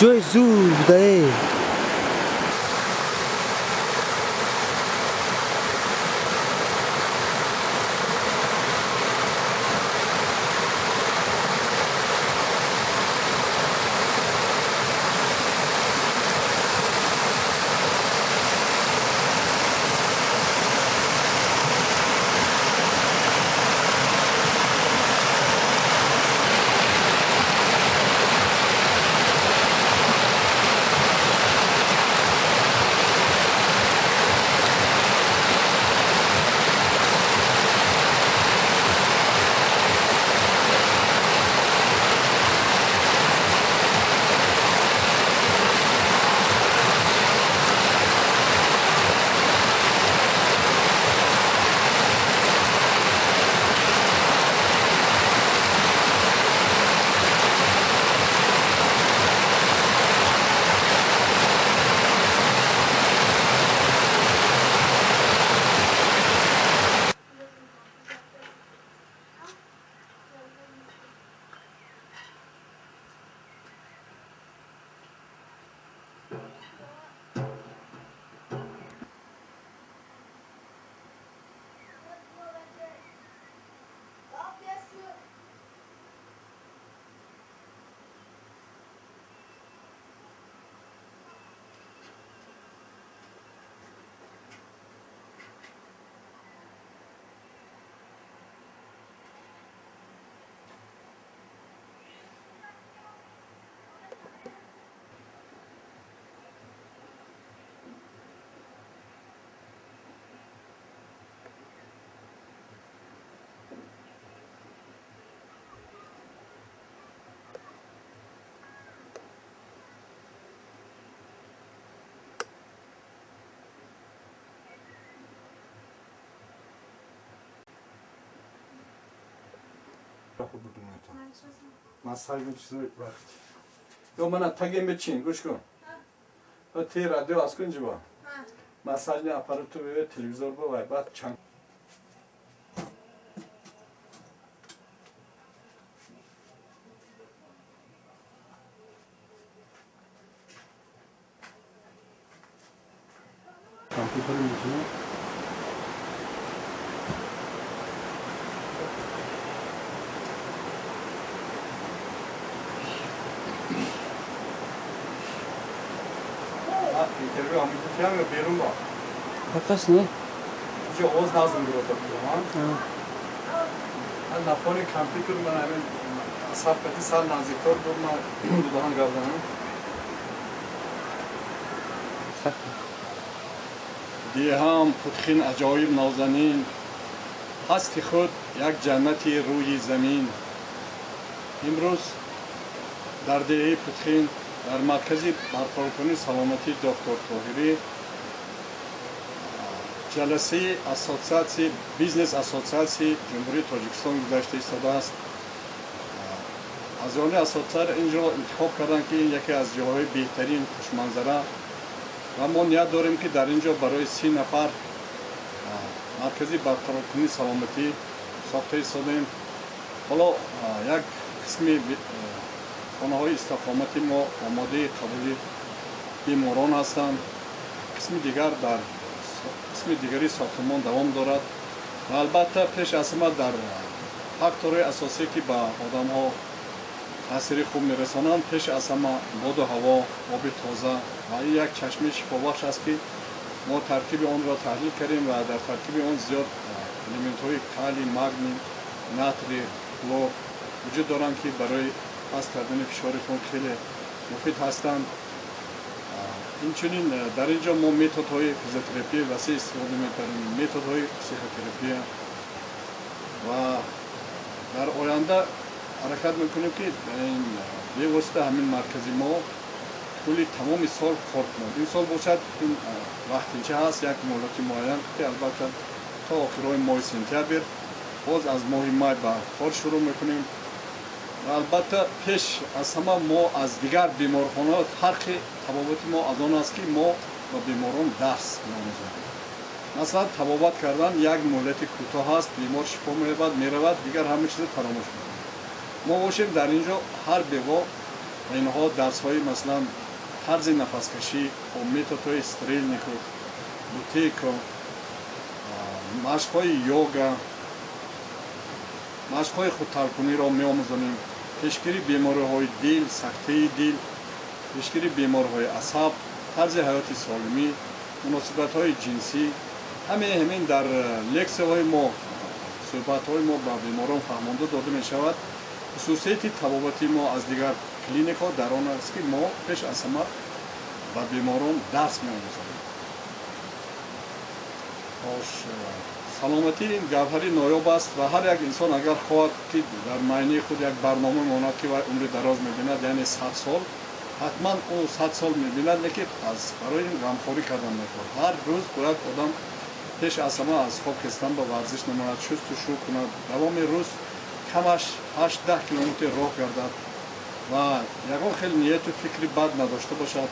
Ҷои зур будае. Массаж чизои вақт. Ё мана тагем бечин, гӯш кун. Ти радио аз кун ҷиба. Массажни аппарату бе телевизор ба вай баъд чанд компютер мекунем. Интервью ҳамин ё берун ба? Фақат не? Инҷо овоз назм гирота будам. На фони компютер ман ҳамин сабқати сар наздиктор буд, ман дудаҳан гап занам. Деҳам Путхин аҷоиб нозанин, ҳасти худ як ҷаннати рӯи замин. Имрӯз дар деҳаи Путхин дар маркази барқароркунии саломатии доктор Тоҳирӣ ҷаласаи ассотсиатсияи бизнес ассотсиатсияи Ҷумҳурии Тоҷикистон гузашта истодааст. Аъзоёни ассотсиатсия инҷо интихоб карданд, ки ин яке аз ҷойҳои беҳтарин хушманзара ва мо ният дорем, ки дар ин ҷо барои 30 нафар маркази барқароркунии саломатӣ сохта истодаем. Ҳоло як қисми хонаҳои истиқомати мо омодаи қабули беморон ҳастанд. Қисми дигар дар қисми дигари сохтмон давом дорад ва албатта пеш аз ҳама дар факторҳои асосие, ки ба одамҳо таъсири хуб мерасонанд, пеш аз ҳама боду ҳаво, оби тоза ва ин як чашмаи шифобахш аст, ки мо таркиби онро таҳлил кардем ва дар таркиби он зиёд элементҳои калий, магний, натрий, хлор вуҷуд доранд, ки барои паст кардани фишори хун хеле муфид ҳастанд. Инчунин дар ин ҷо мо методҳои физиотерапия васеъ истифода мебарем, методҳои психотерапия ва дар оянда ҳаракат мекунем, ки бевосита ҳамин маркази мо тӯли тамоми сол кор кунад. Ин сол бошад, ин вақтинча ҳаст, як муҳлати муайян, ки албатта то охирҳои моҳи сентябр, боз аз моҳи май ба кор шурӯъ мекунем. Ва албатта пеш аз ҳама мо аз дигар беморхонаҳо фарқи табобати мо аз он аст, ки мо ба беморон дарс меомӯзонем. Масалан, табобат кардан як муҳлати кӯтоҳ аст, бемор шифо меёбад, меравад, дигар ҳама чизро фаромӯш мекунад. Мо бошем, дар ин ҷо ҳар бемор Ва инҳо дарсҳои масалан тарзи нафаскашӣ бо методҳои Стрельников, Бутейко, машқҳои йога, машқҳои худтаркуниро меомӯзонем, пешгирии бемориҳои дил, сактаи дил, пешгирии бемориҳои асаб, тарзи ҳаёти солимӣ, муносибатҳои ҷинсӣ. Ҳамаи ҳамин дар лексияҳои мо, суҳбатҳои мо ба беморон фаҳмонда дода мешавад. Хусусияти табобати мо аз дигар клиникҳо дар он аст, ки мо пеш аз ҳама ба беморон дарс меомӯзонем. Саломатӣ ин гавҳари ноёб аст ва ҳар як инсон агар хоҳад, ки дар майнаи худ як барнома монад, ки вай умри дароз мебинад, яъне 100 сол, ҳатман ӯ 100 сол мебинад, лекин аз барои ин ғамхорӣ кардан мехоҳад. Ҳар рӯз бояд одам пеш аз ҳама аз хоб хестан ба варзиш намояд, шустушу кунад, давоми рӯз камаш 8-10 километр роҳ гардад ва ягон хел нияту фикри бад надошта бошад,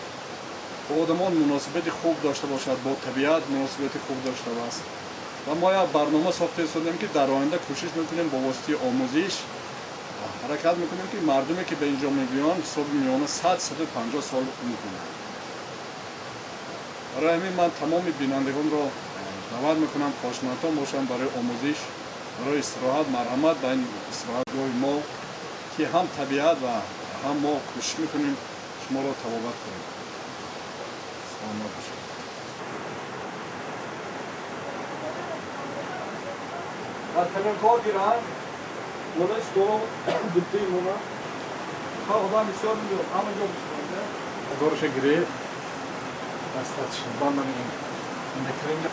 бо одамон муносибати хуб дошта бошад, бо табиат муносибати хуб дошта бошад. Ва мо як барнома сохта истодем, ки дар оянда кӯшиш мекунем бо воситаи омӯзиш ҳаракат мекунем, ки мардуме, ки ба инҷо мебиёнд, ҳисоби миёна 100-150 сол умр кунанд. Барои ҳамин ман тамоми бинандагонро даъват мекунам, хоҳишмандон бошанд барои омӯзиш, барои истироҳат, марҳамат ба ин истироҳатгоҳи мо, ки ҳам табиат ва ҳам мо кӯшиш мекунем шуморо табобат кунем. Саломат бошед. Кор гиранд, монаш дорам дутаи мона. Одам бисёр меёд, ҳама ҷо бисёр. Дораша гирифт, дастатшон банда мекунем.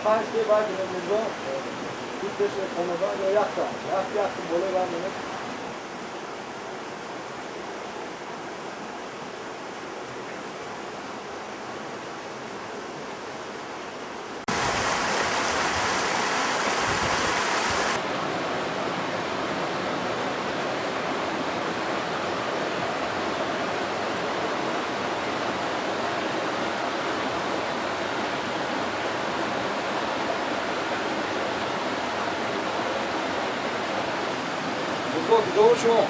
Панҷ те баъд мирзо ду пеш хонада ё якта, як якта болои бар мемед. Куҷо шумо?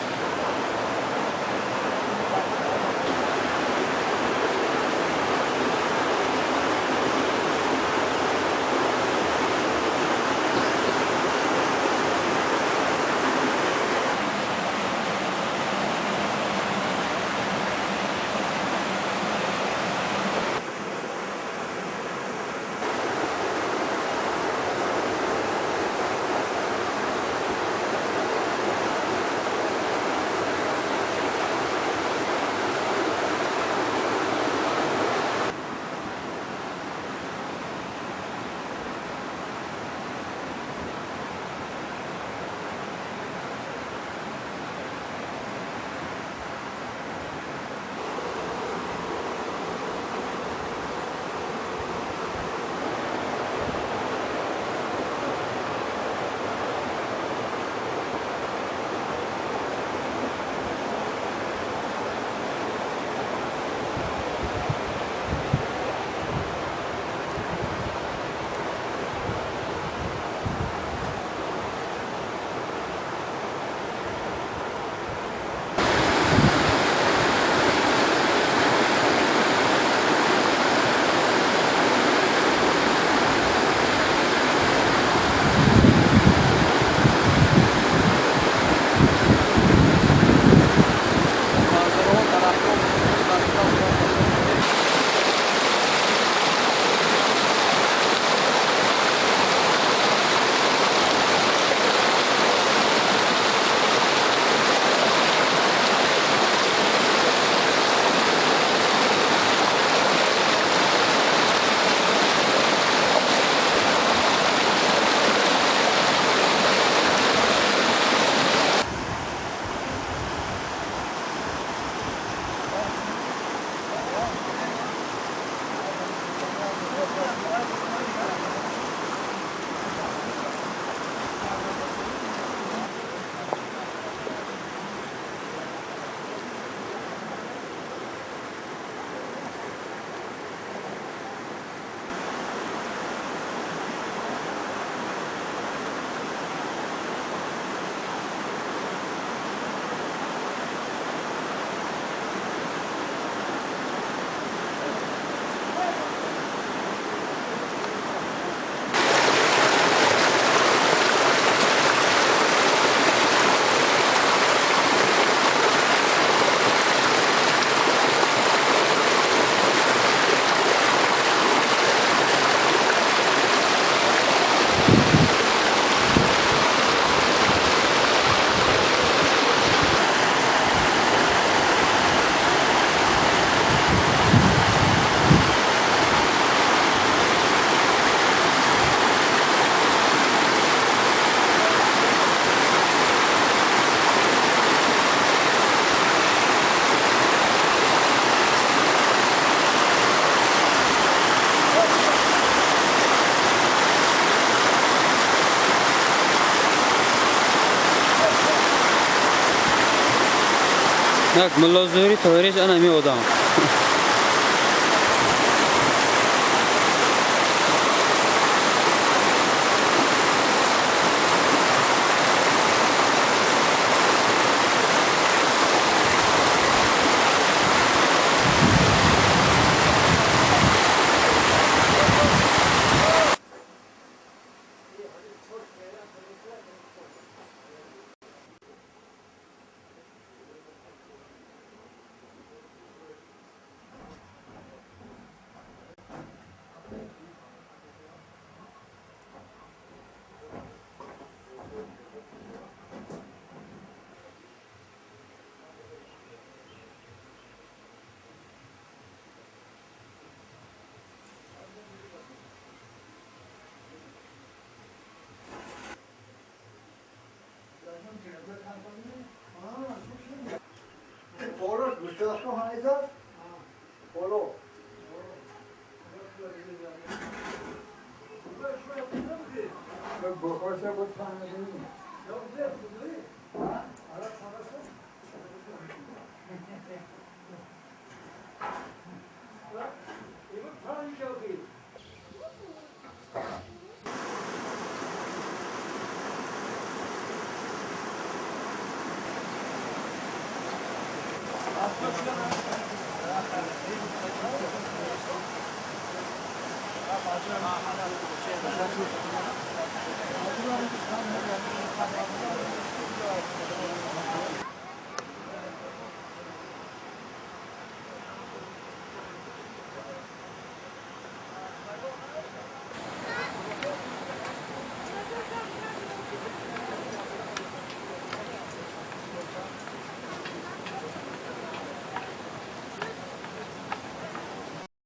Як Мулло Зуҳури Тоҳириш ана ҳамин одам.